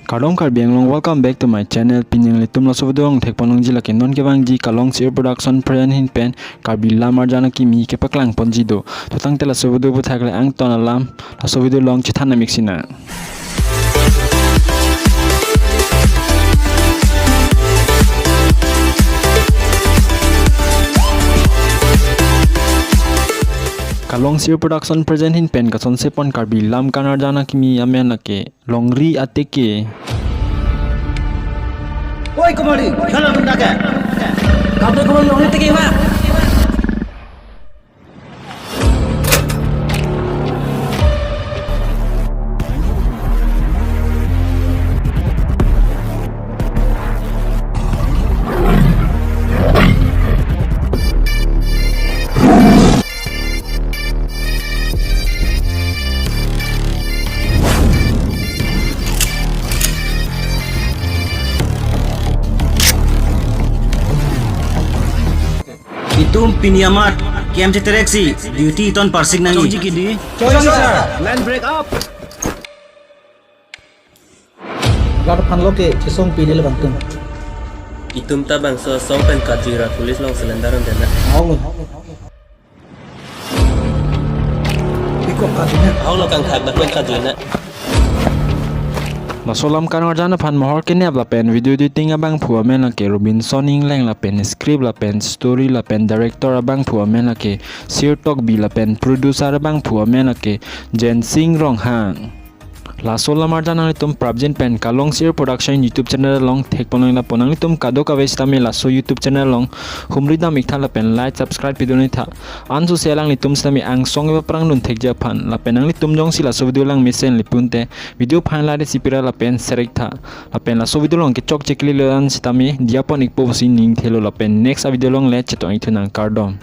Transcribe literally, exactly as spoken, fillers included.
Kardom Karbi Anglong, welcome back to my channel. Pini nanglitum laso video along thekponlongji lake non kevangji Kalong Sir Production present ahin pen Karbi Lam Arjan Akimi kepaklang ponji do. To tangte laso video aphuthak le angton alam laso video along chethan namik sina. Kalong Sir Production present ahin pen kasonse pon Karbi Lam Kan Arjan Akimi amen lake Longri Ateke. Oi, kumari, khala tum dake. Kabe kumari Longri Ateke ma. Itum pini amat camp cheterek si duty ton parsik nangji. Chongji kidi. Chongji, sir. Line break up. Rat aphan lo ke chesong pini le bangtum. Itum ta bangso asong pen kajui ra police along surrender un dena. Ahok lo. Piko kajui na. Ahok lo kangthak dak pen kajui na. Laso Lam Kan Arjan aphan mohor kenep lapen video editing abangphu amen lake Robinson Engleng lapen script lapen story lapen director abangphu amen lake Sir Tokbi lapen producer abangphu amen lake Jensing Ronghang. Laso Lam Arjan nanglitum prapjin pen Kalong Sir Production YouTube channel along thekponlong lapu nanglitum kadokave sitame laso YouTube channel along humri dam iktha lapen like subscribe pidun iktha. Ansose alanglitum sitame angsong eva prang dun thekji aphan lapen nanglitum jongsi laso video lang mesen le pulote video aphan like si pira lapen share iktha. Lapen laso video along kechokche kali lo an sitame diya pon ikpo pusi ning thelo lapen next a video along le chetong ikthu nang, kardom.